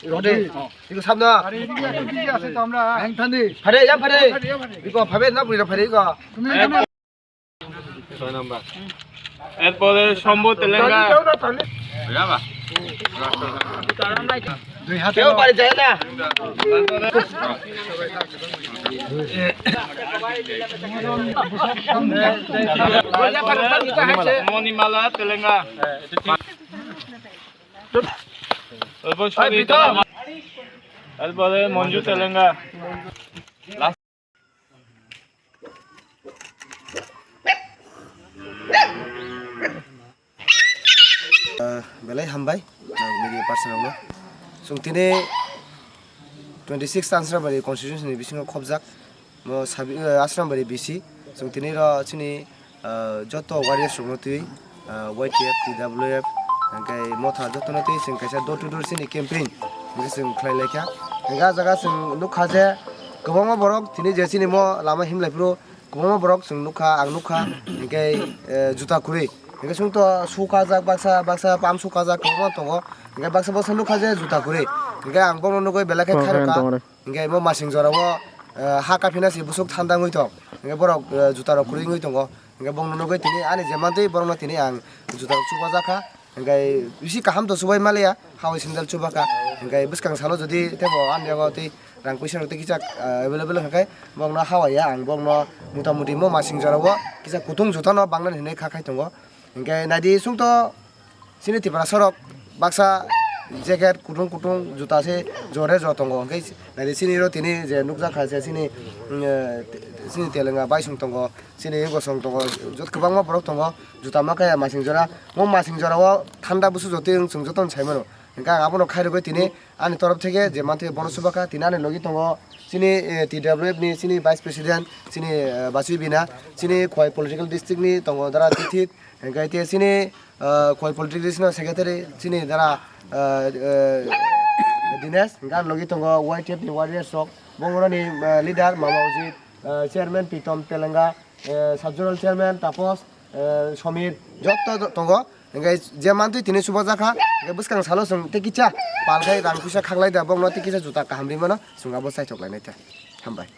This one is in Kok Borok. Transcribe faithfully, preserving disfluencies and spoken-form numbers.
Rode, iko sabna. Phare, yang phare. Iko phare na, phare, phare iko. এরপরে শম্ভু Telenga. Keu pari jaya na. Manimala তেলেঙ্গা। এরপর সবিতা। এরপরে মঞ্জু Telenga. Ah, belai hambai, ah, media person rokno. Chwng tini twenty six Asrambari constituency ni bisingo khobjak, mo sabi, ah, Asrambari B C. Chwng tini ro chini, ah, joto warriors rokno twi, ah, Y T F, T W F, hwnkhe motha jotono twi chwng kaisa door to door chini campaign hwnkhe chwng khlai laikha. Hwnkhe ah jaga chwng nukha je kwbangma borok tini je chini mo lama himlai phuru kwbangma borok chwng nukha, ang nukha, hwnkhe, eh, juta kwrwi. Hwnkhe chwng to su kajak, baksa, baksa pam su kajak kwbangma tongo. Hwnkhe baksa, baksa nukha je juta kwrwi. Hwnkhe ang bono nugwi belai khe khairokha. Hwnkhe mo masing jorao, eh, ha kaphina se bwswk thanda wngwi tong. Hwnkhe borok, eh, juta rok kwrwi wngwi tongo. Hwnkhe bono nugwi tini ani je mantwi borokno tini ang juta rok chubajakha. Hwnkhe bisi kaham to chubai maliya, hawai sandal chubakha. Hwnkhe bwskang salo jodi tebo ani yago tei rang puisa rok tei kisa, ah, available hwnkhe bokno hawaiya ang bokno mota moti mo masing jorao kisa kutung juta no bangnani hinwi kha khai tongo. Hwnkhe naidi chwng to chini Tiprasa rok baksa jacket kutung kutung juta se jore jo tongo. Hwnkhe naidi chini ro tini je nukjakha je chini, mm, eh, chini Telenga baisong tongo. Chini bosong tongo, jot kwbangma borok tongo, juta ma kaya masing jora. Mo masing jora o thanda busu jotwi wng chwng jotono sai mano. Hwnkhe ang abono khairogwi tini ani torof theke je mantwi bono chubakha, tini ani logi tongo chini, eh, T W F ni chini vice president, chini, eh, Bachwi Bina, chini Khowai political district ni tongo dara Tithit, hwnkhe te chini, eh, Khowai political district no secretary chini dara, eh, eh, Dinesh, hwnkhe ani logi tongo Y T F ni warriors rok, bongoroni, eh, leader Mama Ujit, eh, chairman Pritom Telenga, eh, sub zonal chairman Tapos, eh, Somir, jotto tongo. Hingke je mantwi tini chubajakha, hingke bwskang salo chwng tei kisa pal khai rang puisa khaklai da, bokno tei kisa juta kaham rimano chwng abo chaithok lainai ta. Hambai.